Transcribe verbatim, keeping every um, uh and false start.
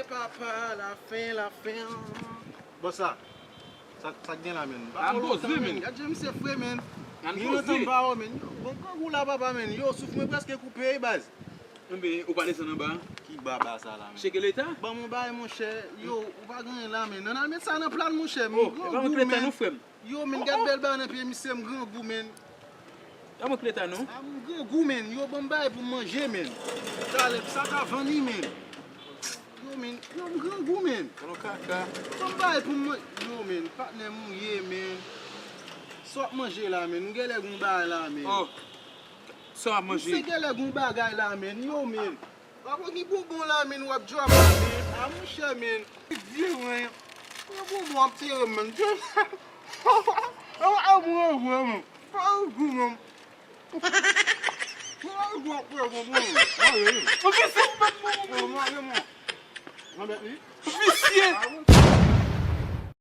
Papa, lafen, lafen. Bon, sa, sa, sa k gen la, menn? Pa twò lontan, menn. Gad jan misye fre, menn. Li lontan m pa wè, menn. Bon, grangou la, papa, menn. Yo, souf mwen prèske koupe, wi, baz. Enben, ou pa desann anba? Ki baba sa la, menn? Cheke leta? Ban m yon bagay, monchè. Yo, ou pa gen anyen la, menn. Ann al met sa nan pla n, monchè. Oh, e pa mwen ki leta non, frè m. Yo, menn, gad bèl bagay nan pye misye, m grangou, menn. A mwen ki leta non? A m grangou, menn. Yo, ban m bagay pou m manje, menn. Talè, sa ka vann wi, menn. Yo, menn, yo, m grangou, menn. Kono kaka. Ban m bagay pou m man-, yo, menn, patnè m ou ye, menn. Sa w ap manje la, menn? M genlè gon bagay la, menn. Oh, sa w ap manje? Se genlè gon bagay la, menn. Yo, menn. Papa, ki bonbon la, menn, w ap djòb la, menn? A, monchè, menn. Vye, menn. Ki bonbon ap tire, menn? A, a, mwen, mwen, mwen. Pa gou, menn. Ou vin se ou menm, mwen. Ou visye.